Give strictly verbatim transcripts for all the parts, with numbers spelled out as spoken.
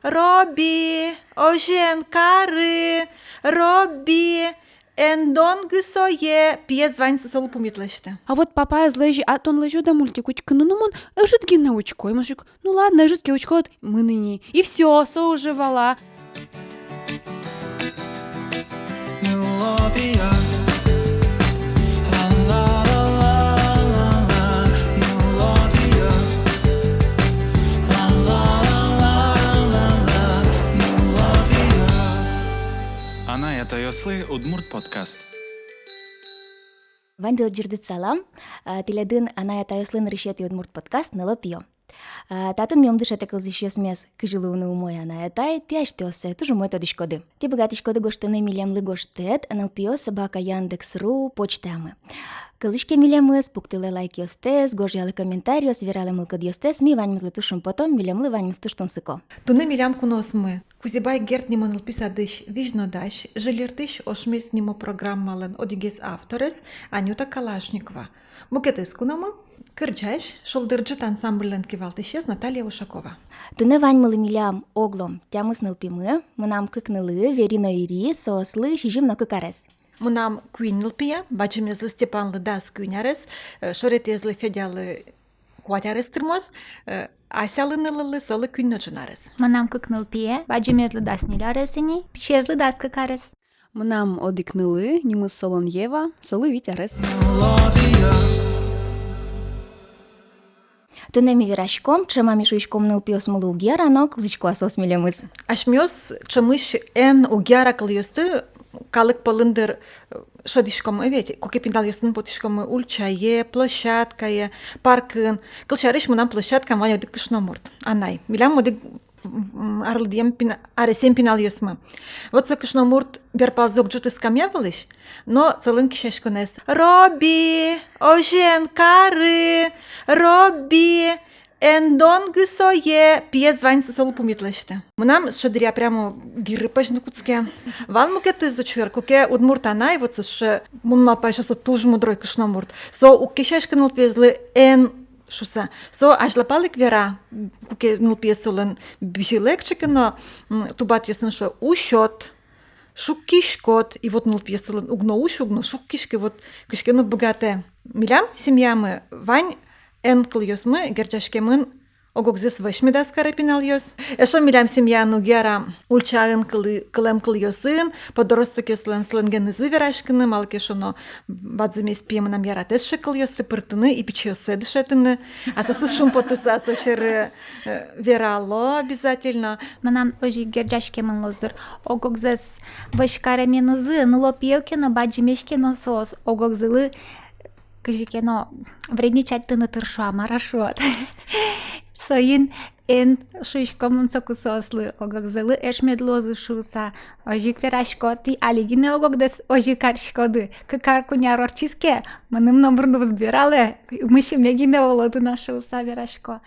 Робби, озьы эн кары, Робби, эн донгы сое. Пиез ваньзэ солы пумит лэсьтэ. А вот папаез лэзьы, а тон лэзёд-а мультик учкыны? Ну, мон ӧжыт гинэ учко. И мон шуисько: ну ладно, ӧжыт ке учкод, мын ини. И всё, со уже вала. Анай-атайёслы удмурт подкаст. Ваньдылы ӟырдыт салам. А, тӥледын анай-атайёслы нырысетӥ удмурт подкаст «Ныло-пиё». А, татын ми ум дышетэ кылзӥсьёсмес, кызьы луыны умой анай-атай, тӥ асьтэос сое туж умой тодӥськоды. Тӥ быгатӥськоды гожтыны милемлы гожтэт: нылпиё собака яндекс ру почтамы. Кылзӥське милемыз, пуктылэ лайкъёстэс, гожъялэ комментариос, вералэ мылкыдъёстэс, ми ваньмызлы туж шумпотом, милемлы ваньмыз туж тунсыко. Туннэ милям куноосмы Кузебай Герд нимо нылпи садысь визьнодась, «Жильыртӥсь ошмес» нимо программалэн одӥгез авторез Анюта Калашникова. Мукетыз куномы — кырӟась, «Шулдыр ӝыт» ансамбльлэн кивалтӥсез Наталья Ушакова. Туннэ ваньмылы милям оглом тямыс нылпимы. Мынам кык нылы, Вери но Ири, соослы сизьым но кык арес. Мынам куинь нылпие, бадӟымезлы Степанлы дас куинь арес, э, шоретӥезлы Федялы куать арес тырмоз, э, Асялы нылылы, солы куинь но ӝыны арес. Мынам кык нылпие, бадӟымезлы дас ньыль арес ини, пичиезлы дас кык арес. Мынам одӥг нылы, нимыз солэн Ева, солы вить арес. Туннэ ми вераськом, ӵем-а ми шуиськом нылпиосмылы уг яра, но кылзӥсько-а соос милемыз. Асьмеос ӵемысь «эн» — уг яра кылъёсты калык пӧлын, дыр, э, шӧдӥськом, э, ведь, куке пиналъёсын потӥськомы ульчае, площадкае, паркын. Кылсярысь, мынам площадкаын вань одӥг кышномурт, анай. Милям одӥг, м, арлыдъем пина-, аресъем пиналъёсмы. Вот со кышномурт берпалзэ уг ӝуты скамья вылысь, но солэн кесяськонэз: «Робби, озьы эн кары, Робби, эн донгы сое». Пиез ваньзэ солы пумит лэсьтэ. Мынам со дыръя прямо виры пӧзьыны кутске. Вал мукетыз учыр, куке удмурт анай, вот со сыӵе, мон малпасько, со туж мудрой кышномурт. Со уг кесяськы нылпиезлы «эн» шуыса. Со азьлапалык вера, куке нылпиез солэн бызьылэ кыӵе ке но, м, тубатъёсын, шуэ: «Усёд, шуккиськод». И вот нылпиез солэн уг но усь, уг но шуккиськы, вот кыӵе ке но быгатэ. Милям семьямы вань «эн» кылъёсмы герӟаськемын ог-огзэс вӧсь медаз каре пиналъёс. Эшшо милям семьяын уг яра ульчаын кылы-, кылэм кылъёсын, подростокъёслэн сленгенызы вераськыны, малы ке шуоно, бадӟымесь пие мынам яратэ сыӵе кылъёсты пыртыны и пичиоссэ дышетыны. А соосыз шумпотыса со сьӧры, э, верало обязательно. Мынам озьы ик герӟаськемын луоз, дыр, ог-огзэс вӧсь каременызы. Ныло-пиё ке но, бадӟымесь ке но, соос ог-огзылы кызьы ке но вредничать карыны тыршо, а мар-а шуод. Соин «эн» шуисько мон соку соослы, ог-огзылы эш мед луозы шуыса. Озьы ик верасько: тӥ али гинэ ог-огдэс озьы кариськоды, кык ар, куинь ар ортчиз ке, мыным номыр но уд вералэ, мышеме гинэ улоды на шуыса верасько.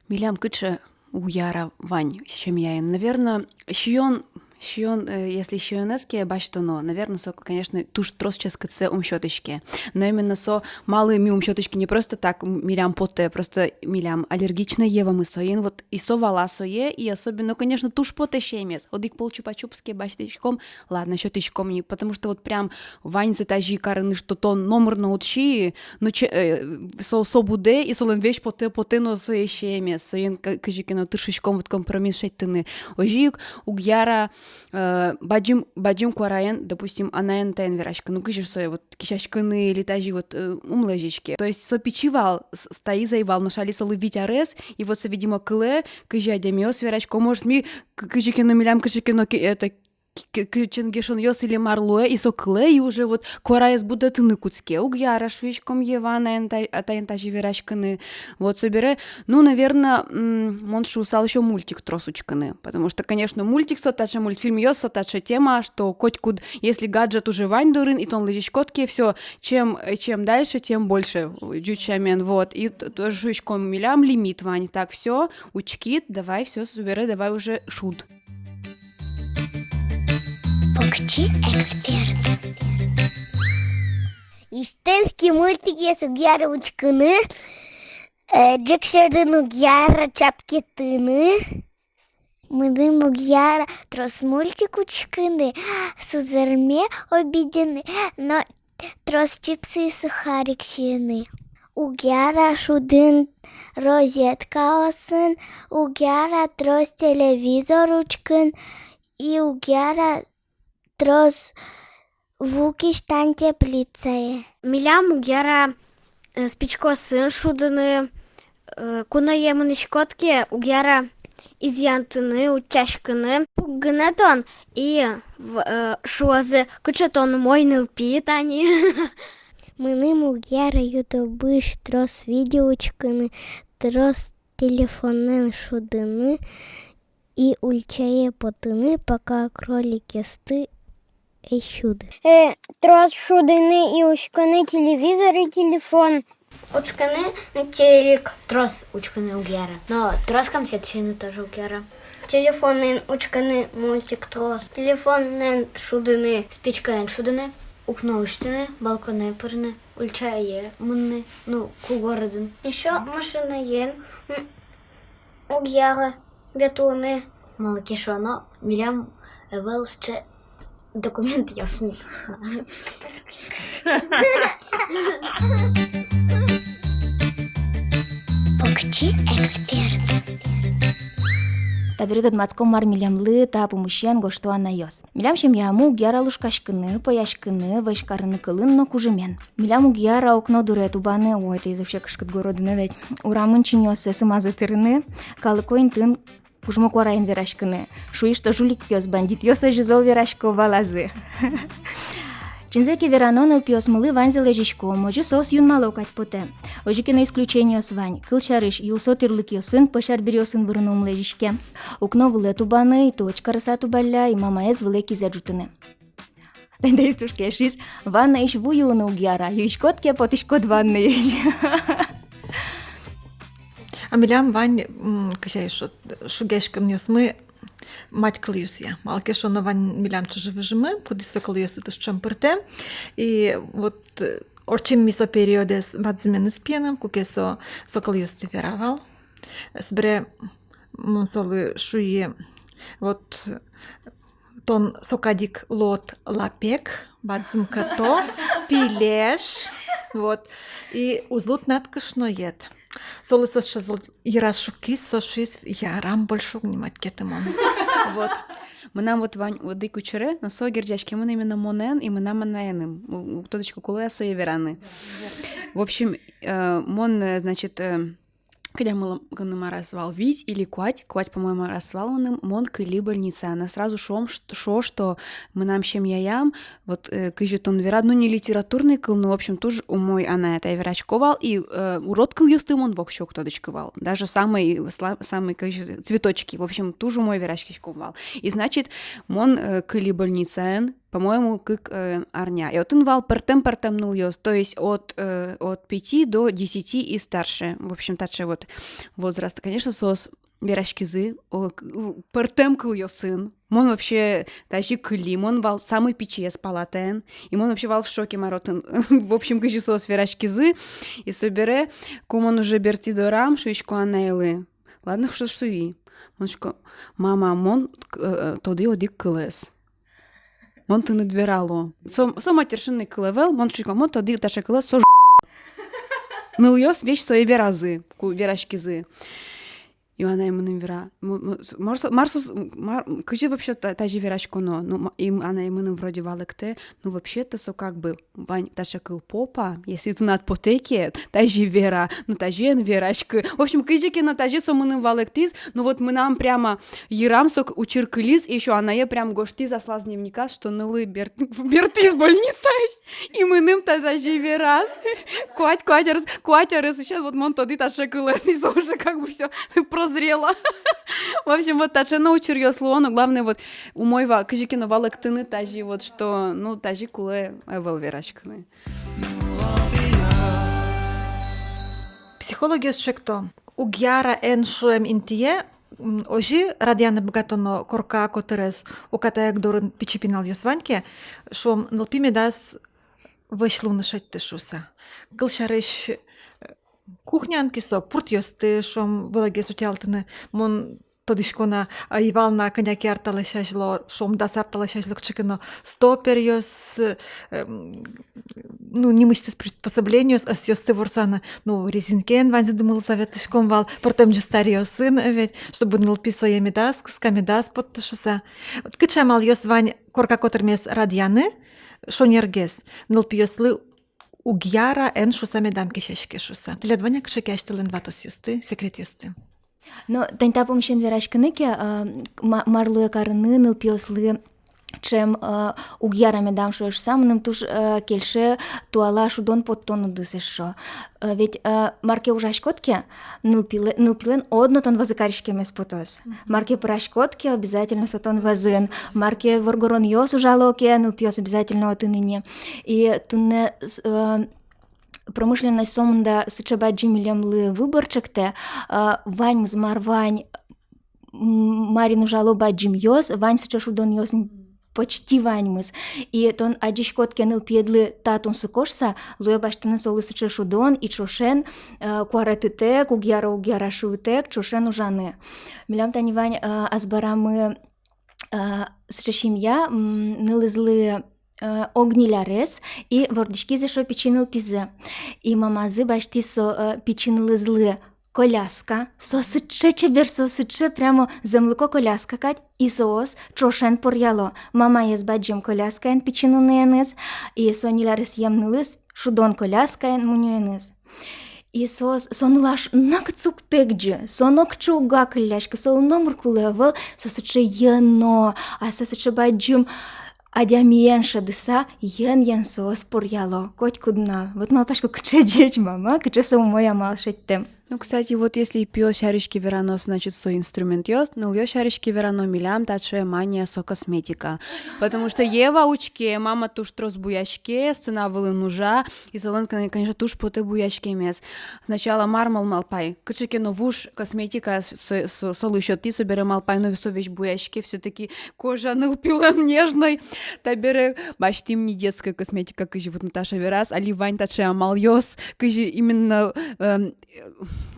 Милям кыӵе уг яра вань семьяын. Наверно, сиён, сиён, э, если сиёнэз ке басьтоно, наверно, со, конечно, туж трос ческытсэ ум сётӥське. Но именно со, малы ми ум сётӥське не просто так, м, милям потэ, просто милям аллергичной Евамы, соин вот и со вала сое, и особенно, конечно, туж потэ сиемез. Одӥг пол чупа-чупс ке басьтӥськом, ладно, сётӥськом ни, потому что вот прям ваньзэ тазьы карыны, что тон номыр но уд сиы, ну, че-, э, со, со будэ, и солэн весь потэ, потэ но сое сиемез. Соин ка-, кызьы ке но тыршиськом вот компромисс шедьтыны. Озьы ик уг яра, э, бадӟым, бадӟым куараен, допустим, анаен-атаен вераськыны, ну, кызьы сое вот кесяськыны или тазьы вот, э, ум лэзиське. То есть со пичи вал, с-, с-, таиз ӧй вал, нош али солы вить арес, и вот со, видимо, кылэ, кызьы адямиос верасько, может, ми к-, кызьы ке но, милям кызьы ке но ке-, это, к-, к-, ченгешонъёс или мар луэ, и со кылэ, и уже вот куараез будэтыны кутске. Уг яра, шуиськом, Ева анаен-ата-, атаен тазьы вераськыны. Вот собере, ну, наверно, м, мон шуысал ещё мультик трос учкыны. Потому что, конечно, мультик со таӵе, мультфильмъёс со таӵе тема, что котькуд, если гаджет уже вань дурын, и тон лэзиськод ке, всё, чем, чем дальше, тем больше, ӟуч сямен, вот. И т-, тоже шуиськом, милям лимит вань. Так, всё, учкид, давай, всё, собере, давай уже шуд. Покчи эксперт. Истенский мультикъёс уг яра учкыны, э, ӝӧк сьӧрын уг яра чапкетыны. Мыным уг яра трос мультик учкыны, сузэрме обидены, но трос чипсы и сухарик сиыны. Уг яра шудын розеткаосын, уг яра трос телевизор учкын и уг яра трос ву кисьтан теплицае. Милям уг яра, э, спичкаосын шудыны, э, куное мынӥськод ке, уг яра изъянтыны, утчаськыны. Пук гинэ тон и в-, э, шуозы: «Кыӵе тон умой нылпи, тани». Мыным уг яра ютубысь трос видео учкыны, трос телефонэн шудыны и ульчае потыны, пока кроликъёсты ӧй сюды. Э, трос шудыны и учкыны телевизор и телефон. Учкыны телек. Трос учкыны уг яра. Но трос конфет сиыны тоже уг яра. Телефонэн учкыны мультик трос. Телефонэн шудыны. Спичкаен шудыны. Укно усьтыны, балконэ пырыны, ульчае мыныны, ну, ку городын. Ещё машинаен, м, уг яра ветлыны. Малы ке шуоно, милям ӧвӧл сыӵе документъёсмы. Покчи эксперт. Табере тодматском, мар милемлы та пумысен гожто анайёс. Милям семьямы уг яра лушкаськыны, пӧяськыны, вӧсь карыны кылын но кужымен. Милям уг яра окно дуре тубаны, ой, таиз вообще кышкыт город но ведь. Урамын чиньыоссэ сымазы тырыны, калыко интыын кужмо куараен вераськыны. Шуиз, что жуликъёс, бандитъёс озьы зол верасько валазы. Чинзэ ке верано, нылпиосмылы ваньзэ лэзиськом, озьы соос юнмало кадь потэ. Озьы ке но исключениос вань. Кылсярысь, йылсо тӥрлыкъёсын, пӧсь арбериосын вырыны ум лэзиське. Укно вылэ тубаны, и точка карыса тубалля, и мамаез вылэ кизэ ӝутыны. Тӥни та история кельшиз: ваннаысь ву юыны уг яра, юиськод ке, потӥськод ваннаысь. А милям вань, м, кызьы шуод, шугъяськонъёсмы мать кылъёсъя. Малы ке шуоно, вань милям чыжы-выжымы, кудӥз со кылъёсты туж ӵем пыртэ. И вот, э, ортчем ми со периодэз бадӟыменыз пиеным, куке со, со кылъёсты вера вал. Собере мон солы шуи: вот, тон со кадь ик луод лапег, бадӟым кӧто, пилеш, вот, и уз луы тынад кышноед. Солы со сыӵе зол йыраз шуккиз, со шуиз: ярам, больше уг нимаськы тыныд мон. Вот. Мынам вот вань одӥг учыре, но со герӟаськемын именно монэн и мынам анаеным. У-, уг тодӥськы, кулэ-а сое вераны. В общем, э, мон, э, значит, э, кыдямын мыным арес вал, вить или куать, куать, по-моему, арес вал мыным, мон кыли больницаын. Сразу шуо, ш-, шуо, что мынам семьяям, вот, э, кызьы тон верад, ну, не литературный кыл, ну, в общем, туж умой анай-атай верасько вал, и, э, урод кылъёсты мон воксё уг тодӥськы вал. Даже самый сла-, самый, кызьы, цветочки, в общем, туж умой вераськисько вал. И, значит, мон, э, кыли больницаын, по-моему, кык, э, арня. И отын вал пӧртэм-пӧртэм нылъёс, то есть от, э, от пяти до десяти и старше. В общем, таӵе вот возраст. Конечно, соос вераськизы, о, к-, у, пӧртэм кылъёсын. Мон вообще тазьы кыли, мон вал самый пичиез палатаын. И мон вообще вал в шоке, мар отын. В общем, кызьы соос вераськизы. И собере, ку мон уже бертӥ дорам, шуисько анайлы: «Ладно, что ж, суи». Мон шуисько: «Мама, мон, э, э, тодӥ одӥг кылэз. Мон тыныд верало». Со, со матершинный кыл ӧвӧл, мон шуисько: «Мон тодӥ таӵе кылэз, со ж-». Нылъёс весь сое веразы, ку вераськизы. И анай мыным вера: «М-, м-, с-, мар со, мар со, с-, мар, м, кызьы вообще та-, тазьы вераськоно?» Ну, ма-, и м-, анай мыным вроде валэктэ: «Ну, вообще-то со как бы вань таӵе кыл попа, если тынад потэ ке, тазьы вера, ну, тазьы эн вераськы». В общем, кызьы ке но тазьы со мыным валэктӥз, ну, вот мынам прямо йырам со к-, учыр кылиз, и ещё анае прям гожтӥз аслаз дневниказ, что нылы бер-, бертӥз больницаысь, и мыным та-, тазьы вераз. Куать, куать арес, куать арес, сейчас вот мон тодӥ таӵе кылэз, и со уже как бы всё, прозрела. В общем, вот таӵе но учыръёс луо, но главное, вот, умой ва-, кызьы ке но валэктыны тазьы, вот, что, ну, тазьы кулэ ӧвӧл вераськыны. Психологъёс чекто: уг яра эн шуэм интые, м, озьы радъяны быгатоно корка котырез, укатаяк дорын пичи пиналъёс вань ке, шуом, нылпи медаз вӧсь луыны шедьты шуыса. Кылсярысь, э, кухняын ке со, пуртъёсты, шуом, вылэгес утялтыны. Мон тодӥсько на, а, ӧй вал на кӧня ке ар талэсь азьло, шуом, дас ар талэсь азьло кыӵе ке но стоперъёс, эм, ну, нимысьтыз приспособлениос, ӧсъёсты ворсаны, ну, резинкаен ваньзэ думылыса ветлӥськом вал, пӧртэм ӟустариосын, э, ведь, чтобы нылпи сое медаз кыска, медаз поттэ шуыса. Вот кыӵе амалъёс вань корка котырмес радъяны шонергес, нылпиослы уг яра эн шуыса, медам кесяське шуыса. Тӥляд вань-а кыӵе ке асьтэлэн ватосъёсты, секретъёсты? Но тани та пумысен вераськыны ке, а, ма-, мар луэ карыны нылпиослы, чем, а, уг яра медам шуэ шуыса, мыным туж, а, кельше туала шудон поттон удыс эшшо. А, ведь, а, мар ке ужаськод ке, нылпилэ-, нылпилэн одно тон вӧзы кариськемез потоз. Мгм. Мар ке пыраськод ке, обязательно со тон вӧзын. Мар ке воргоронъёс ужало ке, нылпиос обязательно отын ини. И туннэ с-, а, промышленность сомында сыӵе бадӟым милемлы выбор чектэ, а, ваньмыз, мар вань, м, марин ужало бадӟымъёс, вань сыӵе шудонъёс, н-, почти ваньмыз. И тон адӟиськод ке нылпиедлы та тунсыко шуыса, луэ басьтыны солы сыӵе шудон, и ӵошен, а, куаретытэк, уг яра, уг яра шуытэк, ӵошен ужаны. Милям тани вань, а, азбарамы, а, сыӵе семья, м, нылызлы, а, ог ньыль арес, и вордӥськиз эшшо пичи нылпизы. И мамазы басьтӥз со, а, пичи нылызлы коляска. Со сыӵе чебер, со сыӵе прямо зэмлыко коляска кадь, и соос ӵошен поръяло. Мамаез бадӟым коляскаен пичи нуныеныз, и со ньыль аресъем нылыз шудон коляскаен мунёеныз. И соос, со нылаш нокытчы уг пегӟы, со нокытчы уг акылляськы, солы номыр кулэ ӧвӧл, со сыӵе йӧно, а со сыӵе бадӟым адямиен шӧдыса, йӧн-йӧн соос поръяло котькуд нунал. Вот малпасько, кыӵе ӟеч мама, кыӵе со умой амал шедьтэм. Ну, кстати, вот если пиос сярысь ке верано, значит, со инструментъёс, нылъёс сярысь ке верано, милям таӵе мания — со косметика. Потому что Ева учке, мама туж трос буяське, сцена вылын ужа, и солэн, кон-, конечно, туж потэ буяськемез. Сначала мар мал-, малпай, кыӵе ке но вуж косметика с-, с-, с-, солы сётӥ, собере малпай, но со весь буяське, всё-таки кожа нылпилэн нежной. Табере басьтӥм ни детская косметика, кызьы вот Наташа вераз, али вань таӵе амалъёс, кызьы именно, эм,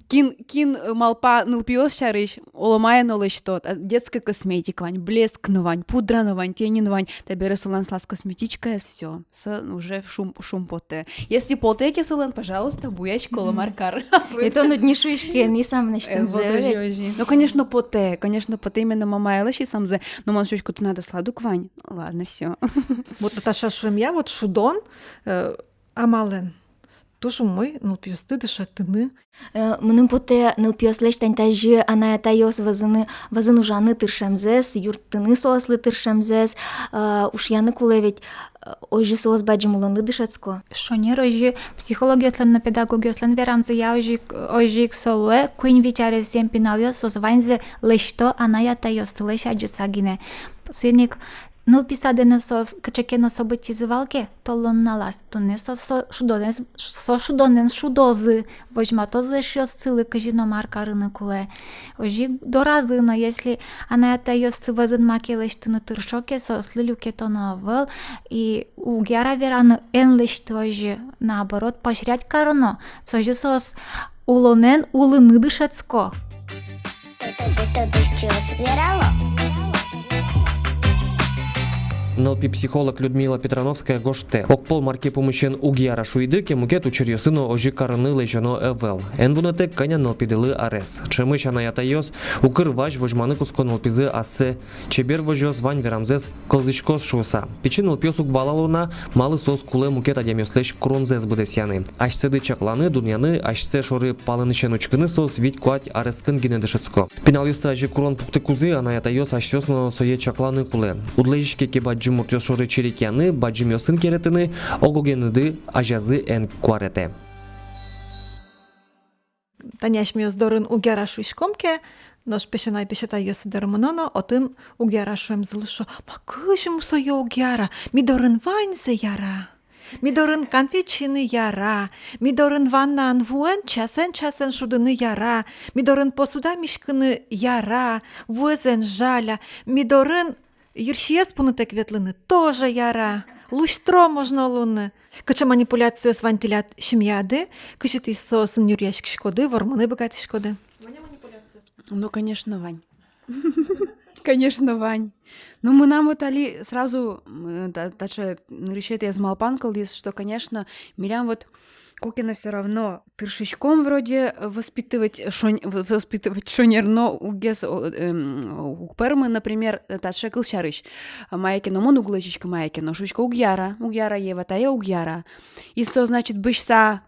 кин, кин, э, малпа нылпиос сярысь, оло мае но лэсьтод, а, детская косметика вань, блеск но вань, пудра но вань, тени но вань, табере солэн аслаз косметичкаез, всё, со уже шум, шумпотэ. Если потэ ке солэн, пожалуйста, буяськы, оло мар кар. Мгм. Аслыд. И тон уд ни шуиськы ни самын, э, вот озьы, озьы. Ну, конечно, потэ, конечно, потэ именно мамаелэсь исамзэ, но мон шуисько, тынад аслад ук вань. Ладно, всё. Вот Наташа шуэмъя, вот шудон, э, амалэн туж умой нылпиосты дышетыны. Э, мыным потэ, нылпиослэсь тани тазьы анай-атайёс вӧзыны, вӧзын ужаны тыршемзэс, юрттыны соослы тыршемзэс, э, ушъяны кулэ ведь, э, озьы соос бадӟым улонлы дышетско. Шонер озьы психологъёслэн но педагогъёслэн верамзыя, озьы ик, озьы ик со луэ, куинь-вить аресъем пиналъёс, соос ваньзэ лэсьто анай-атайёссылэсь адӟыса гинэ. Соин ик нылпи садэ но соос кыӵе ке но событизы вал ке, толон нуналаз, туннэ со, со шудонэз, со шудонэн шудозы, возьматозы эшъёссылы, кызьы но мар карыны кулэ. Озьы ик доразы но, если анай-атайёссы вӧзын маке лэсьтыны тыршо ке, соослы люкетоно ӧвӧл, и уг яра вераны: эн лэсьты озьы, наоборот, поощрять кароно, созьы соос улонэн улыны дышетско. Нылпи психолог Людмила Петрановская гожтэ: огпол мар ке пумысен уг яра шуиды ке, мукет учыръёсы но озьы карыны лэзёно ӧвӧл. Эн вунэтэ кӧня нылпидылы арес. Ӵемысь анай-атайёс укыр вазь возьманы кутско нылпизы ассэ чебер возёз, вань верамзэс кылзӥськоз шуыса. Пичи нылпиос уг валало на, малы соос кулэ мукет адямиослэсь куронзэс быдэсъяны. Асьсэды чакланы, дунъяны, асьсэ шоры палэнысен учкыны соос вить-куать арескын гинэ дышетско. Пиналъёсты азе курон пуктыкузы анай-атайёс асьсэос но сое чакланы кулэ. Уд лэзиське ке бадӟым муртъёс шоры черекъяны, бадӟымъёсын керетыны, ог-огеныды азязы эн куаретэ. Тани асьмеос дорын уг яра шуиськом ке, нош песянай-песятайёс доры мыно но, отын уг яра шуэмзылы шуо: «Ма, кызьы мон сое уг яра? Ми дорын ваньзэ яра. Ми дорын конфет сиыны яра. Ми дорын ваннаын вуэн часэн-часэн шудыны яра. Ми дорын посуда миськыны яра. Вуэз эн жаля. Ми дорын йырсиез пунытэк ветлыны тоже яра. Лусьтро можно луыны». Кыӵе манипуляциос вань тӥляд семьяды, кызьы тӥ соосын нюръяськиськоды, вормыны быгатӥськоды? Ну, конечно, вань. Конечно, вань. Ну, мынам вот али сразу, м, та-, таӵе нырысетӥез малпан кылдӥз, что, конечно, милям вот куке но всё равно тыршиськом вроде воспитывать шон-, в-, воспитывать шонер, но уггес, о, эм, уг пӧрмы, например, таӵе кыл сярысь. Мае ке но мон уг лэзиськы, мае ке но шуисько: уг яра, уг яра, Ева, тае уг яра. И со, значит, бызьыса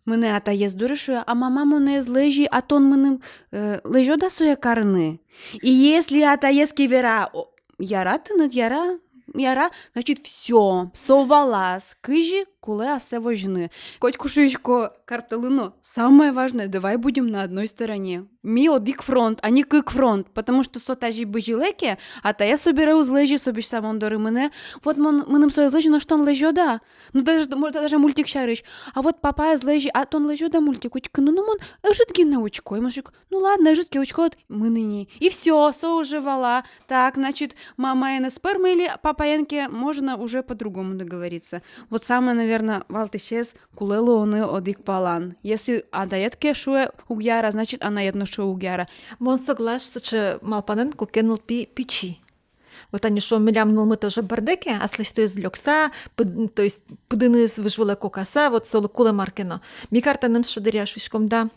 мынэ атаез доры, шуэ: а мама монэ ӧз лэзи, а тон мыным, э, лэзёд-а сое карыны? И если атаез ке вера: о, яра тыныд, яра, яра, значит, всё, со валаз, кызьы кулэ ассэ возьыны. Котьку шуисько картэлы но: самое важное, давай будем на одной стороне. Ми одӥг фронт, а не кык фронт, потому что со тазьы бызьылэ ке, атае собере уз лэзи, со бызьыса мон доры мынэ: вот мон, мыным со ӧз лэзи, нош тон лэзёд-а? Ну, даже, может, даже мультик сярысь. А вот папа ӧз лэзи, а тон лэзёд-а мультик учкыны? Ну, мон ӧжыт гинэ учко. И мон шуисько: ну ладно, ӧжыт ке учкод, мын ини. И всё, со уже вала. Так, значит, мамаен ӧз пӧрмы или папаен ке можно уже по-другому договориться. Вот самое, наверное, валтӥсез: кулэ луоны одӥг палан. Если атаед ке шуэ уг яра, значит, анаед но шуэ уг яра. Мон соглаш сыӵе малпанэн, куке нылпи пичи. Вот тани шуом, милям нылмы тоже бӧрдэ ке, аслэсьтыз лёкса, пыд-, то есть пыдыныз выж вылэ кокаса, вот солы кулэ мар ке но. Ми картэным сыӵе дыръя шуиськом: да,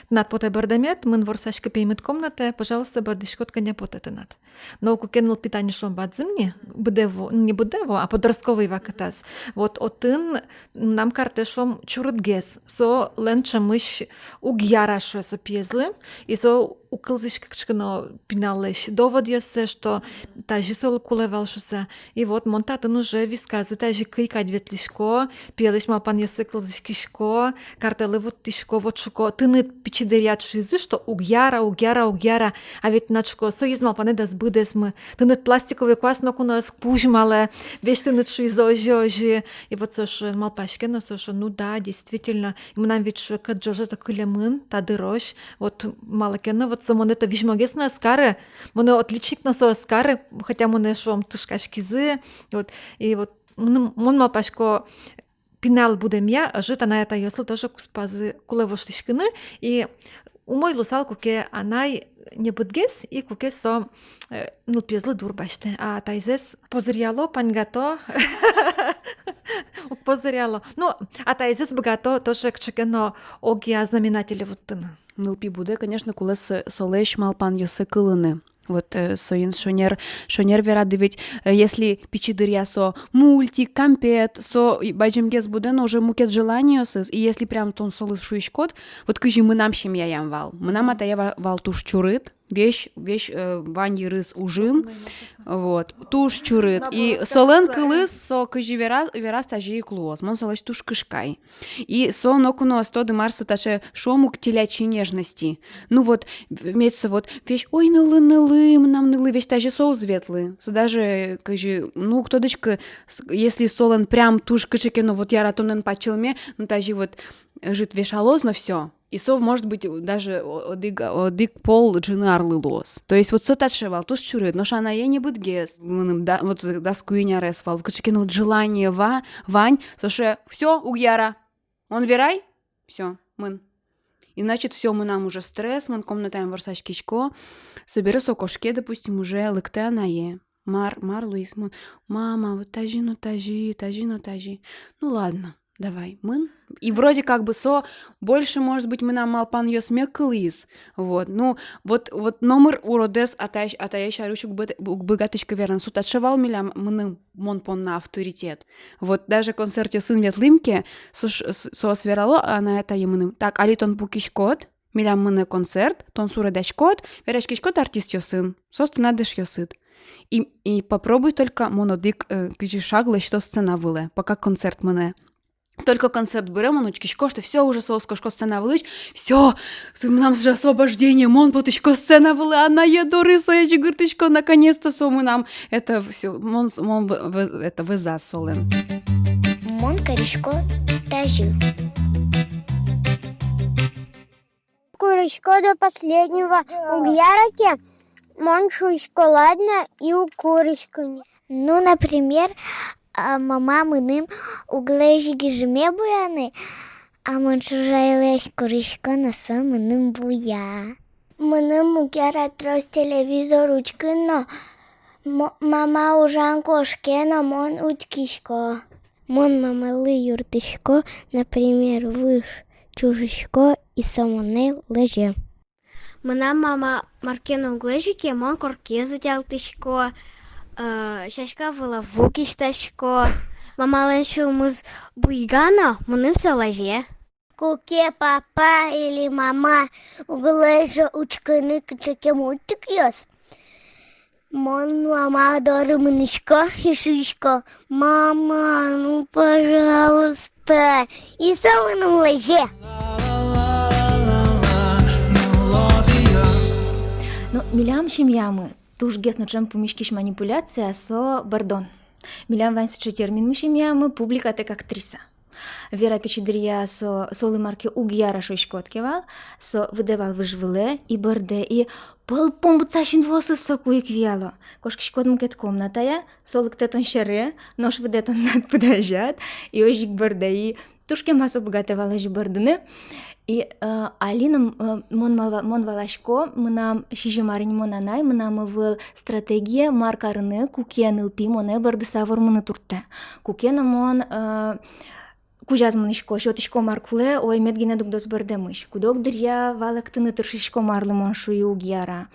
тынад потэ бӧрдэмед, мын, ворсаськы пеймыт комнатае, пожалуйста, бӧрдӥськод, кӧня потэ тынад. Но куке нылпи, тани шуом, бадӟым ни, быдэ вуэ, не быдэ вуэ, а подростковый вакытаз. Вот отын мынам картэ, шуом, чурытгес, солэн ӵемысь уг яра шуэ со пиезлы, и со уг кылзӥськы кыӵе ке но пиналлэсь доводъёссэ, что тазьы солы кулэ вал шуыса. И вот мон татын уже висказы тазьы кый кадь ветлӥсько, пиелэсь малпанъёссэ кылзӥськисько, картэлы вуттӥсько, вот шуко: тыныд пичи дыръяд шуизы, что уг яра, уг яра, уг яра. А ведь тынад, шуко, соиз малпанэд ӧз быдэсмы. Тыныд пластиковый куас ноку но ӧз кузьмалэ, весь тыныд шуизы озьы, озьы. И вот со шуэ, малпаське но, со шуэ: ну да, действительно. И мынам ведь, шуэ, кӧт ӝоже-то кылемын та дырозь. Вот малы ке но, вот со монэ-то визьмогес но ӧз кары, монэ отличник но со ӧз кары, хотя монэ, шуом, тышкаськизы. Вот, и вот мыным, мон малпасько, пинал будэмъя ӧжыт анай-атайёслы тоже куспазы кулэ воштӥськыны, и умой луысал, куке анай небытгес, и куке со, э, нылпиезлы дур басьтэ, а атайзэс позыръяло, паньгато, уг позыръяло. Ну, атайзэс быгато тоже кыӵе ке но огъя знаменателе вуттыны. Нылпи будэ, конечно, кулэ со-, солэсь малпанъёссэ кылыны. Вот, э, соин шонер, шонер верады ведь, э, если пичи дыръя со мультик, кампет, со и бадӟымгес будэ но уже мукет желаниосыз, и если прям тон солы шуиськод, вот кызьы мынам семьяям вал. Мынам атае ва-, вал туж чурыт, весь, весь, э, вань йырыз ужын. Вот, туж чурыт. И солэн кылыз, со кызьы вера-, вераз, тазьы ик луоз. Мон солэсь туж кышкай. И со ноку но ӧз тоды, мар со таӵе, шуом ук, телячьи нежности. Ну вот, в-, мед со вот весь: ой, нылы, нылы, мынам нылы, весь тазьы со уз ветлы. Со даже, кызьы, ну, уг тодӥськы, с-, если солэн прям туж кыӵе ке но вот яратонэн пачылме, ну, тазьы вот ӧжыт вешалоз но всё. И со, может быть, даже о-, одӥг, одӥг пол ӝыны арлы луоз. То есть вот со таӵе вал, туж чурыт, нош анае небытгес. Мыным да, вот дас куинь арес вал, кыӵе ке но вот желание ва-, вань, со шуэ: всё, уг яра. Мон верай, всё, мын. И, значит, всё, мынам уже стресс, мон комнатаям ворсаськисько, собере со кошке, допустим, уже лыктэ анае. Мар, мар луиз? Мон: мама, вот тазьы но тазьы, тазьы но тазьы. Ну ладно, давай, мын. И вроде как бы со больше, может быть, мынам малпанъёсме кылӥз. Вот, ну, вот, вот номыр уродэз атае, атае сярысь уг быт-, уг быгатӥськы вераны, со таӵе вал милям, мыным, мон понна авторитет. Вот даже концертъёсын ветлӥм ке, со ш-, с-, соос верало, анай-атае мыным: так, али тон пукиськод, милям мынэ концерт, тон суредаськод, вераськиськод артистъёсын, соос тынад эшъёсыд. И, и попробуй только, мон одӥг, э, кызьы шаг лэсьто сцена вылэ, пока концерт мынэ. Только концерт быре, мон учкисько, что всё, уже соос кошко сцена вылысь, всё, с-, мынам уже освобождение, мон потӥсько сцена вылэ анае доры, сое ӟыгыртӥсько, наконец-то со мынам, это всё, мон с-, мон в-, в-, это вӧзаз солэн. Мон карисько тазьы. Курисько до последнего, уг яра ке, мон шуисько ладно и уг куриськы ни. Ну, например, а, мама мыным уг лэзьы гижыме буяны, а мон чужайлэсь курисько но, со мыным буя. Мыным уг яра трос телевизор учкыны но, мо-, мама ужан кошке но, мон учкисько. Мон мамалы юрттӥсько, например, выж чужисько, и со монэ лэзе. Мынам мама мар ке но уг лэзьы ке, мон коркаез утялтӥсько, э, сяська вылэ ву кисьтасько. Мамалэн сюлмыз буйга но, мыным со лэзе. Куке папа или мама уг лэзьы учкыны кыӵе ке мультикъёс, мон мама доры мынӥсько и шуисько: «Мама, ну, пожалуйста». И со мыным лэзе. Ну, милям семьямы тужгес но ӵем пумиськись манипуляция — со бӧрдон. Милям вань сыӵе терминмы семьямы: публикатэк актриса. Вера пичи дыръя со, солы мар ке уг яра шуиськод ке вал, со выдэ вал выж вылэ и бӧрдэ, и пӧлпум быдӟа синвуосыз соку ик вияло. Кошкиськод мукет комнатае, со лыктэ тон сьӧры, нош выдэ тон на пыдазяд, и озьы ик бӧрдэ, и туж кема со быгатэ вал озьы бӧрдыны. И, э, али но, э, мон мала-, мон валасько, мынам сизьым ар ини мон анай, мынам ӧвӧл стратегия, мар карыны, куке нылпи монэ бӧрдыса вормыны турттэ. Куке но мон, э, кузяз мынӥсько, сётӥсько, мар кулэ, ой, мед гинэ дугдоз бӧрдэмысь. Куд-ог дыръя валэктыны тыршисько, марлы мон шуи уг яра.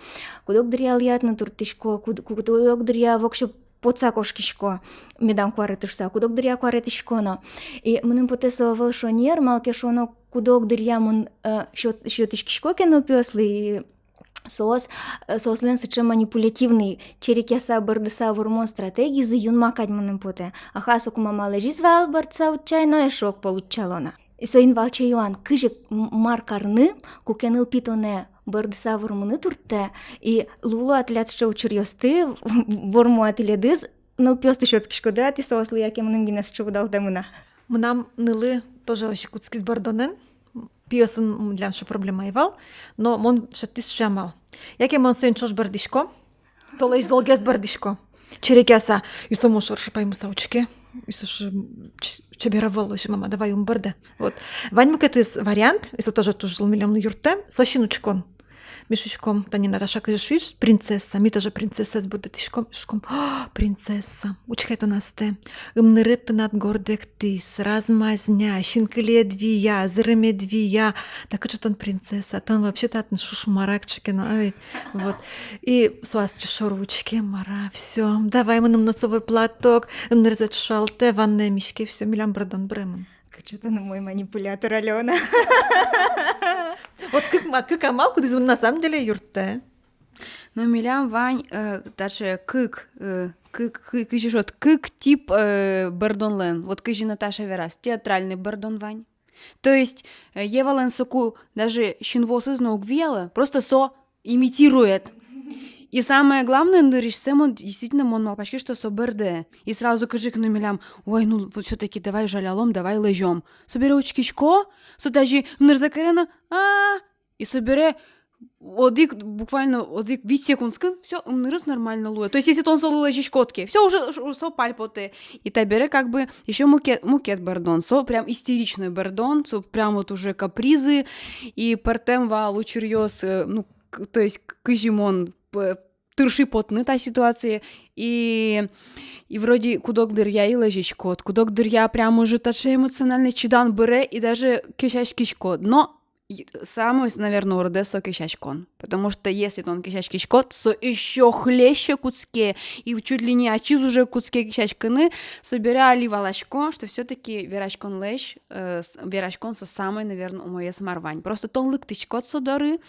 Куд-ог дыръя лыятыны турттӥсько, куд-, куд-ог дыръя воксё потса кошкисько, медам куареты шуса, куд-ог дыръя куаретӥсько но. И мыным потэ, со ӧвӧл шонер, малы ке шуоно, куд-ог дыръя мон, э, сёт-, сётӥськисько ке нылпиослы, и соос, э, соослэн сыӵе манипулятивный, черекъяса, бӧрдыса вормон стратегизы юнма кадь мыным потэ. Аха, соку мама лэзиз вал бӧрдыса утчай но, эшшо огпол утчало на. И соин валче юан: кызьы м-, мар карыны, куке нылпи тонэ бӧрдыса вормыны турттэ, и луыло-а тӥляд сыӵе учыръёсты, вормо-а тӥледыз, нылпиосты сётскиськоды-а тӥ соослы, яке мыным гинэ сыӵе удалтэмын-а? Мынам нылы тоже озьы кутскиз бӧрдонэн. Пиосын милям сыӵе проблема ӧй вал, но мон шедьтӥ сыӵе амал. Яке мон соин ӵош бӧрдӥсько, солэсь золгес бӧрдӥсько, черекъяса, и со мон шоры паймыса учке, и со шуэ: «Ч-, чебер ӧвӧл, озьы, мама, давай ум бӧрдэ». Вот. Вань мукетыз вариант, и со тоже туж зол милемлы юрттэ, со синучкон. Ми шуиськом, тани Наташа кызьы шуиз, принцесса, ми тоже принцессаез будэтӥськом, шуиськом: «О, принцесса, учке тон астэ, ымнырыд тынад гордэктӥз, размазня, синкылиед вия, зырымед вия, да кыӵе тон принцесса, тон вообще татын шуш мар-а, кыӵе ке но, ой». Вот. И со астэ шоры учке, мар-а, всё, давай мыным носовой платок, ымнырзэ ӵошатэ, ваннае миське, всё, милям бӧрдон быремын. Кыӵе тон умой манипулятор, Алёна. Вот кык ма-, кык амал, кудӥз мон на самом деле юрттэ. Но милям вань, э, таӵе кык, э, кык, кы-, кызьы шуод, кык тип, э, бӧрдонлэн. Вот кызьы Наташа вераз, театральный бӧрдон вань. То есть, э, Евалэн соку даже синвуосыз но уг вияло, просто со имитирует. И самое главное, нырысьсэ мон, действительно, мон малпаськи, что со бӧрдэ. И сразу кызьы ке но милям: «Ой, ну, вот всё-таки давай жалялом, давай лэзём». Собере учкисько, со тазьы ымнырзэ каре но, а, и собере одӥг, буквально одӥг вить секундскын, всё, ымнырыз нормально луэ. То есть, если тон солы лэзиськод ке, всё, уже, уже со пальпотэ. И табере как бы ещё мукет, мукет бӧрдон. Со прям истеричный бӧрдон, со прям вот уже капризы. И пӧртэм вал учыръёс, э, ну, к-, то есть, к-, кызьы мон п-, тырши потыны та ситуацие, и, и вроде куд-ог дыръя и лэзиськод, куд-ог дыръя прям уже таӵе эмоциональный чидан быре, и даже кесяськиськод. Но и самой, наверное, уродэз со кесяськон. Потому что если тон кесяськиськод, со ещё хлеще кутске, и чуть ли не ачиз уже кутске кесяськыны, собере али валасько, что всё-таки вераськонлэсь, э, с-, вераськон со самой, наверное, умоез, мар вань. Просто тон лыктӥськод со доры,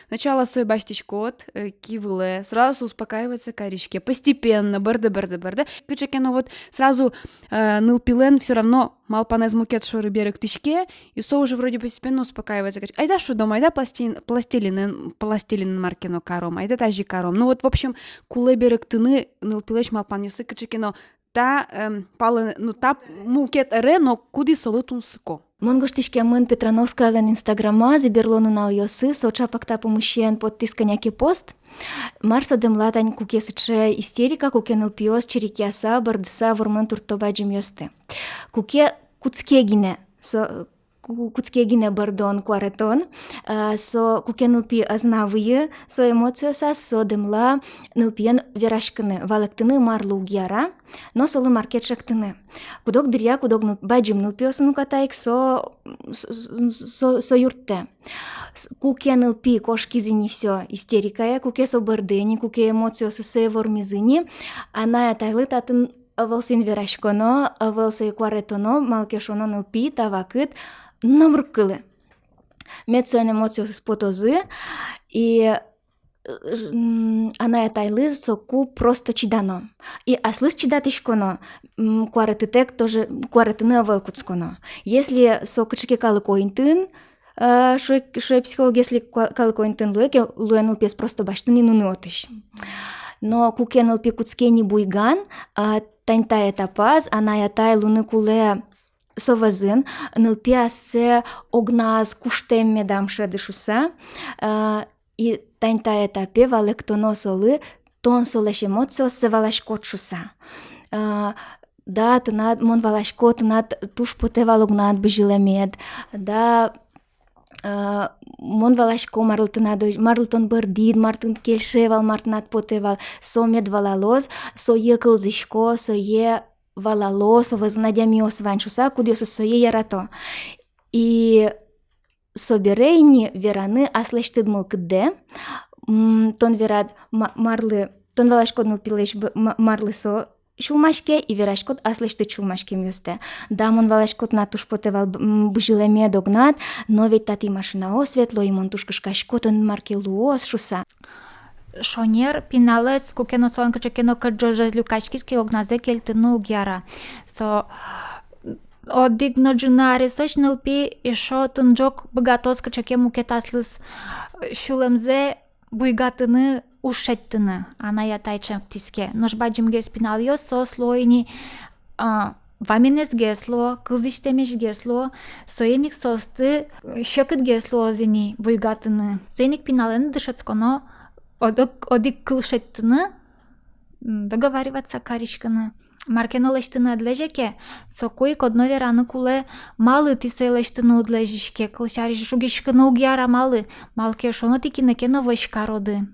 сначала сое басьтӥськод, э, ки вылэ, сразу со успокаиваться кариське, постепенно, бӧрдэ, бӧрдэ, бӧрдэ. Кыӵе ке но вот сразу, э, нылпилэн всё равно малпанэз мукет шоры берыктӥське, и со уже вроде постепенно успокаивается. Кыӵе: «Айда шудом, айда пластин-, пластилинэн, пластилинэн мар ке но каром, айда тазьы каром». Ну вот, в общем, кулэ берыктыны нылпилэсь малпанъёссэ кыӵе ке но та, эм, палэ, ну, та мукет ӧре но, кудӥз солы тунсыко. Мон гожтӥськемын Петрановскаялэн инстаграмаз, и берло нуналъёсы со ӵапак та пумысен поттӥз кӧня ке пост. Мар со дэмлатэ ини, куке сыӵе истерика, куке нылпиос черекъяса, бӧрдыса вормыны туртто бадӟымъёсты. Куке кутске гинэ со, ку-, кутске гинэ бӧрдон, куаретон. А, со куке нылпи ӧз на выйы со эмоциосаз, со дэмла нылпиен вераськыны, валэктыны, марлы уг яра, но солы мар ке чектыны. Куд-ог дыръя, куд-ог ныл-, бадӟым нылпиосын уката ик со, со, со, со юрттэ. С-, куке нылпи кошкиз ини, всё, истерикае, куке со бӧрдэ ини, куке эмоциосыз сое вормизы ини, анай-атайлы татын ӧвӧл соин вераськоно, ӧвӧл сое куаретоно, малы ке шуоно нылпи та вакыт номыр уг кылы. Мед солэн эмоциосыз потозы, и, м, анай-атайлы соку просто чидано. И аслыз чидатӥськоно, м, куаретытэк тоже, куаретыны ӧвӧл кутсконо. Если со кыӵе ке калыко интыын, э, шуэ, шуэ психолог, если куа-, калыко интыын луэ ке, луэ нылпиез просто басьтыны и нуны отысь. Но куке нылпи кутске ини буйган, а, тань та этапаз анай-атай луыны кулэ со вӧзын, нылпи ассэ огназ куштэм медам шӧды шуыса, а, и тань та этапе валэктоно солы, тон солэсь эмоциоссэ валаськод шуыса. А, да, тынад, мон валасько, тынад туж потэ вал огнад бызьылэмед, да, а, мон валасько, марлы тынад, марлы тон бӧрдӥд, мар тыныд кельше вал, мар тынад потэ вал, со мед валалоз, сое кылзӥсько, сое валало, со вӧзын адямиос вань шуыса, кудъёсыз сое ярато. И собере ини вераны аслэсьтыд мылкыддэ, м, тон верад, ма-, марлы, тон валаськод нылпилэсь б-, ма-, марлы со сюлмаське, и вераськод аслэсьтыд сюлмаськемъёстэ. Да, мон валасько, тынад туж потэ вал б-, м, бызьылэмед огнад, но ведь татӥ машинаос ветло, и мон туж кышкасько, тыныд мар ке луоз шуыса. Шонер пиналэз, куке но солэн кыӵе ке но кӧтӝожез люкаськиз ке, огназэ кельтыны уг яра. Со одӥг но ӝыны аресозь нылпи эшшо тынӝок быгатоз кыӵе ке мукет аслыз сюлэмзэ буйгатыны, уж шедьтыны, анай-атай чектӥз ке. Нош бадӟымгес пиналъёс, соос луо ини, а, ваменэсгес луо, кылзӥсьтэмесьгес луо, соин ик соосты, э, секытгес луоз ини буйгатыны. Соин ик пиналэны дышетсконо одӥг, одӥг кыл шедьтыны, м, договариваться кариськыны. Мар ке но лэсьтыны ӧд лэзе ке, соку ик одно вераны кулэ, малы тӥ сое лэсьтыны уд лэзиське, кылсярысь, жугиськыны уг яра, малы, малы ке шуоно тӥ кинэ ке но вӧсь кароды.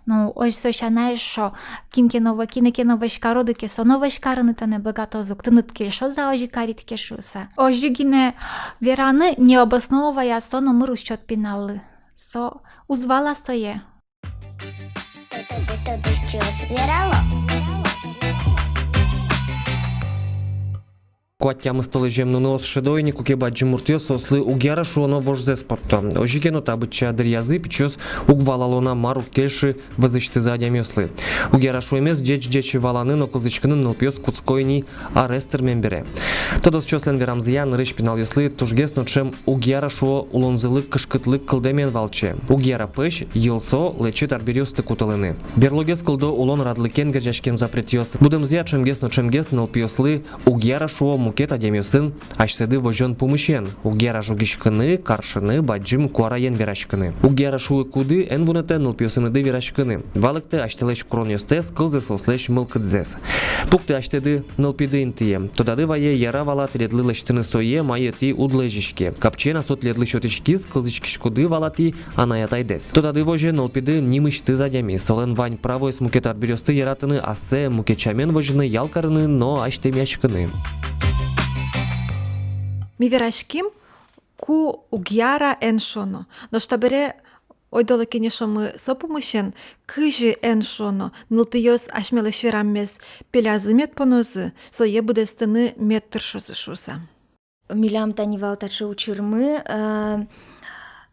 Ну, озьы со сяна эшшо, кин ке но вӧ-, кинэ ке но вӧсь кароды ке, со но вӧсь карыны тонэ быгатоз ук, тыныд кельшоз-а озьы карид ке шуыса. Озьы гинэ вераны, не обосновывая, со номыр уз сёт пиналлы. Со уз вала сое. Куать-тямыс толэзьем нуныос шӧдо ини, куке бадӟым муртъёс соослы уг яра шуоно вожзэс потто. Озьы ке но, та быдӟа дыръязы пичиос уг валало на, мар уг кельшы вӧзысьтызы адямиослы. Уг яра шуэмез ӟеч-ӟеч валаны но кылзӥськыны нылпиос кутско ини арес тырмем бере. Тодосчиослэн верамзыя, нырысь пиналъёслы тужгес но ӵем уг яра шуо улонзылы кышкытлык кылдэмен валче. Уг яра пӧсь, йылсо, лэчыт арбериосты кутылыны. Берлогес кылдо улон радлыкен герӟаськем запретъёс. Будэмзыя, ӵемгес но ӵемгес нылпиослы уг яра шуо мукет адямиосын асьсэды возён пумысен, уг яра жугиськыны, каршыны, бадӟым куараен вераськыны. Уг яра шуы куды эн вунэтэ нылпиосыныды вераськыны. Валэктэ асьтэлэсь куронъёстэс, кылзэ соослэсь мылкыдзэс. Пуктэ асьтэды нылпиды интые. Тодады вае, яра вал-а тӥледлы лэсьтыны сое, мае тӥ уд лэзиське. Капчиен-а со тӥледлы сётӥськиз, кылзӥськиськоды вал-а тӥ анай-атайдэс. Тодады возе нылпиды нимысьтыз адями, солэн вань правоез мукет арбериосты яратыны, ассэ мукет сямен возьыны, ял карыны но азьтэмъяськыны. Ми вераським, ку уг яра эн шуоно. Нош табере ойдолэ кенешомы со пумысен, кызьы эн шуоно, нылпиос асьмелэсь вераммес пелязы мед понозы, сое быдэстыны мед тыршозы шуыса. Милям тани вал таӵе учырмы, э,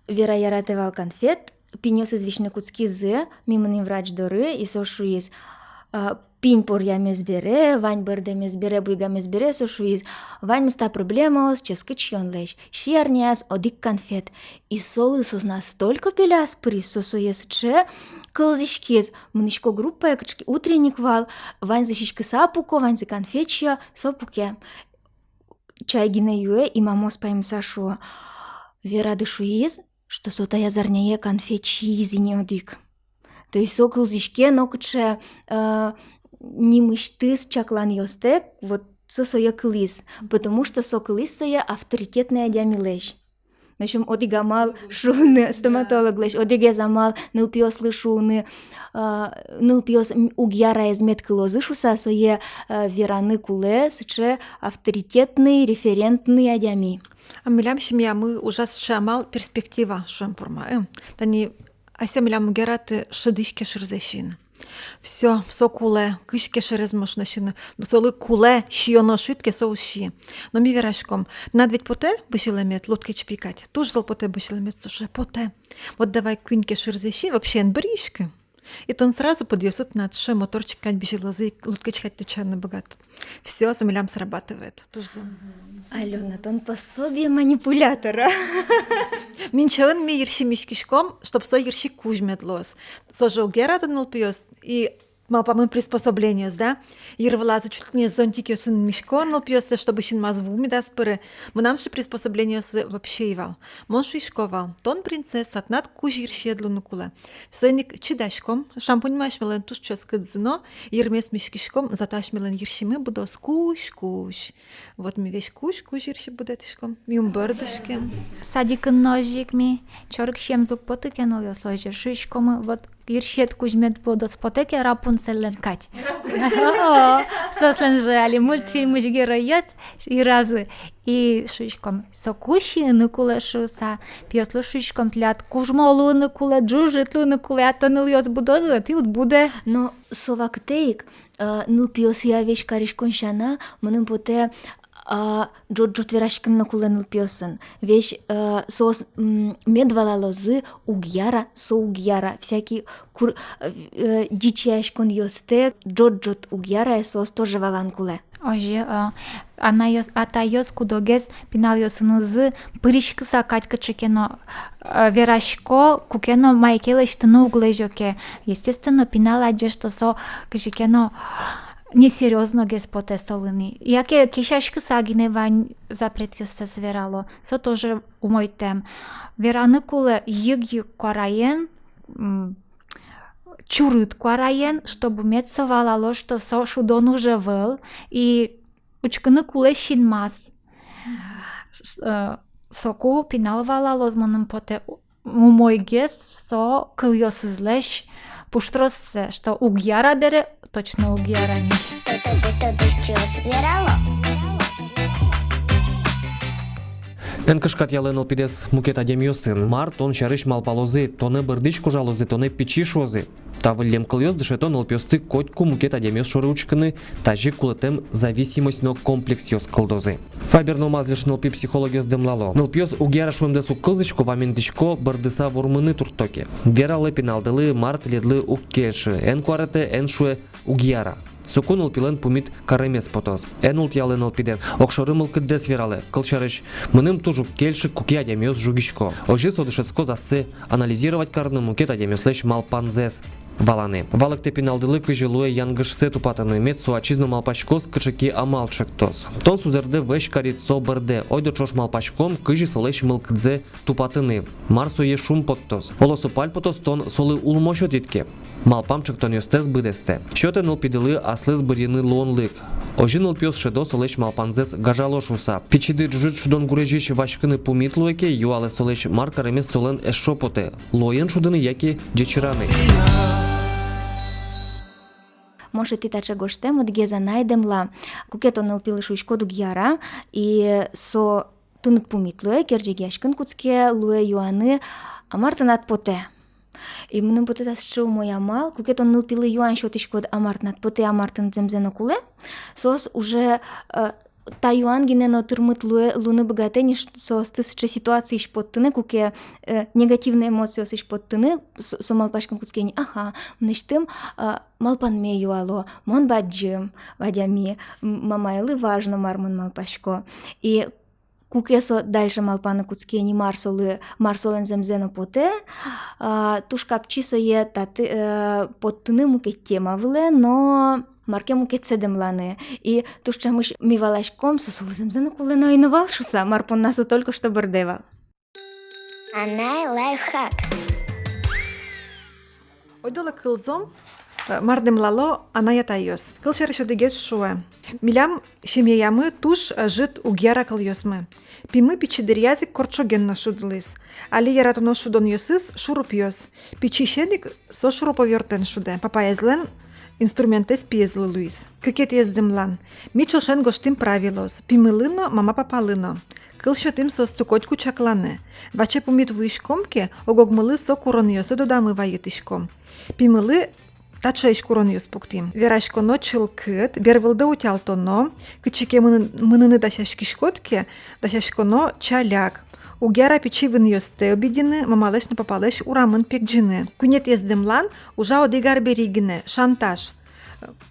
Вера яратэ вал конфет, пиньёсыз висьыны кутскизы, ми мынӥм врач доры, и со шуиз, э, пинь поръямез бере, вань бӧрдэмез бере, буйгамез бере, со шуиз: «Ваньмыз та проблемаос ческыт сиёнлэсь, сиён арняяз одӥг конфет». И солы со настолько пеляз пыриз, со сое сыӵе кылзӥськиз, мынӥсько группае, кыӵе ке утренник вал, ваньзы сиськыса пуко, ваньзы конфет сиё, со пуке. Чай гинэ юэ, и мамаос паймыса шуо: «Верады шуиз, что со таяз арняе конфет сииз ини одӥг». То есть со кылзӥське нокыӵе, э, нимысьтыз чакланъёстэк, вот со сое кылӥз, потому что со кылӥз сое авторитетной адямилэсь. В общем, одӥг амал шуыны стоматологлэсь, одӥгез амал нылпиослы шуыны, а, нылпиос м-, уг яраез мед кылозы шуса, сое, а, вераны кулэ сыӵе авторитетный, референтный адями. А милям семьямы ужаз сыӵе амал, перспектива шуэм форма, э. Тани асьсэ милям уг яраты шыдысь кешырзэ сиыны. Всё, со кулэ, кызь кешырез можно сиыны. Солы кулэ, сиёно шуид ке, со уз сие. Но ми вераськом: тынад ведь потэ бызьылэмед лудкеч пи кадь? Туж зол потэ бызьылэмед, слушай, потэ. Вот давай куинь кешырзэ си, вообще эн бырйиськы. И тон сразу пыдъёсыд тынад сыӵе моторчик кадь бызьылозы, и лудкеч кадь тэтчаны быгатод. Всё, со милям срабатывает. Туж зол. Алёна, тон пособие манипулятора. Минчоын ми йырси миськиськом, чтоб со йырси кузь мед луоз. Со же уг яраты нылпиос, и малпамын приспособлениос, да? Йыр вылазы чуть ли не зонтикъёсын мисько нылпиослы, чтобы синмаз ву медаз пыры. Мынам сыӵе приспособлениосы вообще ӧй вал. Мон шуисько вал: тон принцесса, тынад кузь йырсиед луыны кулэ. Соин ик чидаськом, шампуньмы асьмелэн туж ческыт зыно, йырмес миськиськом, зато асьмелэн йырсимы будоз кузь-кузь. Вот ми весь кузь-кузь йырси будэтӥськом, ми ум бӧрдӥське. Садикын но озьы ик ми, чорыг сиемзы уг поты ке нылъёслы, озьы шуиськомы: вот йырсиед кузь мед будоз потэ ке Рапунцельлэн кадь. О, соослэн же али мультфильмысь геройёс йыразы. И шуиськом: соку сиыны кулэ шуса. Пиослы шуиськом: тӥляд кужмо луыны кулэ, ӝужыт луыны кулэ, а то нылъёс будозы, тӥ уд будэ. Но со вакытэ ик, э, нылпиосъя весь кариськон сяна, мыным потэ, а, ӝот-ӝот вераськыны но кулэ нылпиосын. Весь, э, соос, м, мед валалозы: уг яра, со уг яра. Всякий кур-, э, дичияськонъёстэ ӝот-ӝот уг яра, соос тоже валаны кулэ. Озьы, а, анайёс, атайёс куд-огез пиналъёсынызы пыриськыса кадь кыӵе ке но, а, верасько, куке но мае ке лэсьтыны уг лэзё ке. Естественно, пинал адӟе, что со кыӵе ке но несерьёзногес потэ солы ни. Яке кесяськыса гинэ вань запретъёссэс верало. Со тоже умойтэм. Вераны кулэ йыг-йыг куараен, м, чурыт куараен, чтобы мед со валало, что со шудон уж ӧвӧл, и учкыны кулэ синмаз. С-, э, соку пинал валалоз, мыным потэ, у-, умойгес со кылъёсызлэсь пуштроссэ, что уг яра бере, точно уг яра ни. Тодо-, тодо-, тодысь чиос верало. Эн кышкатъялэ нылпидэс мукет адямиосын. Мар тон сярысь малпалозы, тонэ бӧрдӥсь кожалозы, тонэ пичи шуозы. Та выллем кылъёс дышето нылпиосты котьку мукет адямиос шоры учкыны, тазьы кулэтэм зависимость но комплексъёс кылдозы. Фабер но Мазлиш нылпи психологъёс дэмлало: нылпиос уг яра шуэмдэс уг кылзӥсько, вамендӥсько, бӧрдыса вормыны туртто ке. Вералэ пиналдылы, мар тӥледлы уг кельшы, эн куаретэ, эн шуэ: уг яра. Соку нылпилэн пумит каремез потоз. Эн ултӥялэ нылпидэс, огшоры мылкыддэс вералэ. Кылсярысь, мыным туж уг кельшы, куке адямиос жугисько. Озьы со дышетскоз ассэ анализировать карыны, мукет адямиослэсь малпанзэс валаны. Валэктэ пиналдылы, кызьы луэ янгышсэ тупатыны, мед со ачиз но малпаськоз, кыӵе ке амал чектоз. Тон сузэрдэ вӧсь карид, со бӧрдэ. Ойдо ӵош малпаськом, кызьы солэсь мылкыдзэ тупатыны, мар сое шумпоттоз. Оло, со пальпотоз, тон солы улмо сётӥд ке. Малпам чектонъёстэс быдэстэ. Сётэ нылпидылы аслыз бырйыны луонлык. Озьы нылпиос шӧдо солэсь малпанзэс гажало шуса. Пичиды ӝужыт шудон гурезьысь васькыны пумит луэ ке, юалэ солэсь, мар каремез солэн эшшо потэ: луоен шудыны яке ӟечыраны. Мон шедьтӥ таӵе гожтэм, одӥгез анай дэмла: куке тон нылпилы шуиськод: уг яра, и со тыныд пумит луэ, керӟегъяськыны кутске, луэ юаны: а мар тынад потэ? И мыным потэ, та сыӵе умой амал, куке тон нылпилы юан сётӥськод: а мар тынад потэ, а мар тыныд зэмзэ но кулэ, соос уже, э, та юан гинэ но тырмыт луэ, луыны быгатэ ни ш-, соосты сыӵе ситуациысь поттыны, куке, э, негативной эмоциосысь поттыны, со, со малпаськыны кутске ни: аха, мынэсьтым, э, малпанме юало, мон бадӟым адями, м-, мамаелы важно, мар мон малпасько. И куке со дальше малпаны кутске ни, мар солы, мар солэн зэмзэ но потэ, а, туж капчи сое таты, э, поттыны мукет тема вылэ, но мар ке мукетсэ дэмланы. И туж ӵемысь ми валаськом: со солы зэмзэ но кулэ но ӧй но вал шуса, мар понна со только что бӧрдэ вал. Анай лайфхак. Ойдолэ кылзом Э, мар дэмлало анай-атайёс? Кылсярысь, одӥгез шуэ: милям семьяямы туж ӧжыт уг яра кылъёсмы. Пимы пичи дыръяз ик корт шоген но шудылӥз. Али яратоно шудонъёсыз — шурупъёс. Пичисен ик со шуруповёртэн шудэ. Папаезлэн инструментэз пиезлы луиз. Кыкетӥез дэмлан. Ми ӵошен гожтӥм правилоос пимылы но, мама-папалы но. Кыл сётӥм соосты котьку чакланы. Ваче пумит вуиськом ке, ог-огмылы со куронъёсы тодамы вайытӥськом. Пимылы таӵеесь куронъёс пуктӥм. Вераськоно чылкыт, бервылды утялтоно, кытчы ке мыны-, мыныны дасяськиськод ке, дасяськоно чаляк. Уг яра пичи вынъёстэ обидьыны, мамалэсь но папалэсь урамын пегӟыны. Куинетӥез дэмлан ужа одӥг арбери гинэ: шантаж.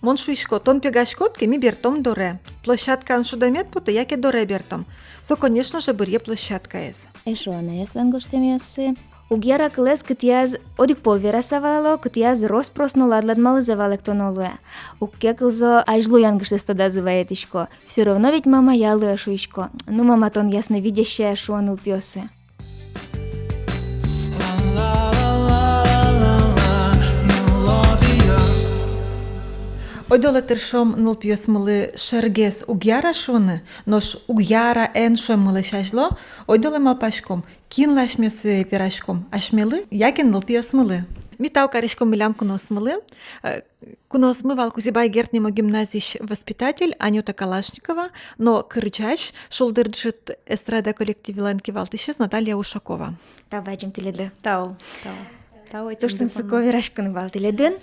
Мон шуисько: тон пегаськод ке, ми бертом доре. Площадкаын шудэмед потэ яке доре бертом. Со, конечно же, быръе площадкаез. Эшшо анайёслэн гожтэмъёссы. Уг яра кылэз, кытӥяз одӥг пол вераса валало, кытӥяз рос-прос но лад-ладмалызэ валэктоно луэ. Уг ке кылзо, азьло янгыштэс тодазы вайытӥсько. Всё равно ведь мамая луэ, шуисько. Ну, мама, тон ясновидящая, шуо нылпиосы. Ойдолэ тыршом нылпиосмылы шергес уг яра шуыны, нош уг яра, эн шуэммылэсь азьло ойдолэ малпаськом, кинлы асьмеос вераськом: асьмелы яке нылпиосмылы. Ми тау кариськом милям куноосмылы. Э, куноосмы вал Кузебай Герд нимо гимназиысь воспитатель Анюта Калашникова но кырӟась, «Шулдыр ӝыт» эстрада коллективлэн кивалтӥсез Наталья Ушакова. Тау бадӟым тӥледлы. Тау, тау. Тау, туж тунсыко вераськыны вал тӥледын.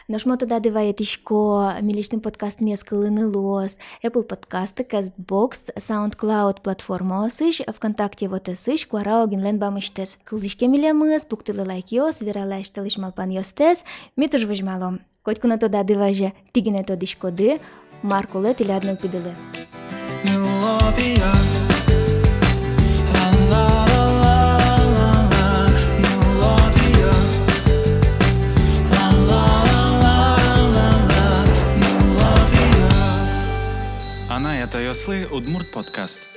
Нош мон тодады вайытӥсько, милесьтым подкастмес кылыны луоз Apple подкасты, Castbox, SoundCloud платформаосысь, ВКонтакте вотэсысь, Куара Огинлэн бамысьтыз. Кылзӥське милемыз, пуктылэ лайкъёс, вералэ асьтэлэсь малпанъёстэс, ми туж возьмалом. Котьку но тодады вазе, тӥ гинэ тодӥськоды, мар кулэ тӥляд нылпидылы. Анай-атайёслы удмурт подкаст.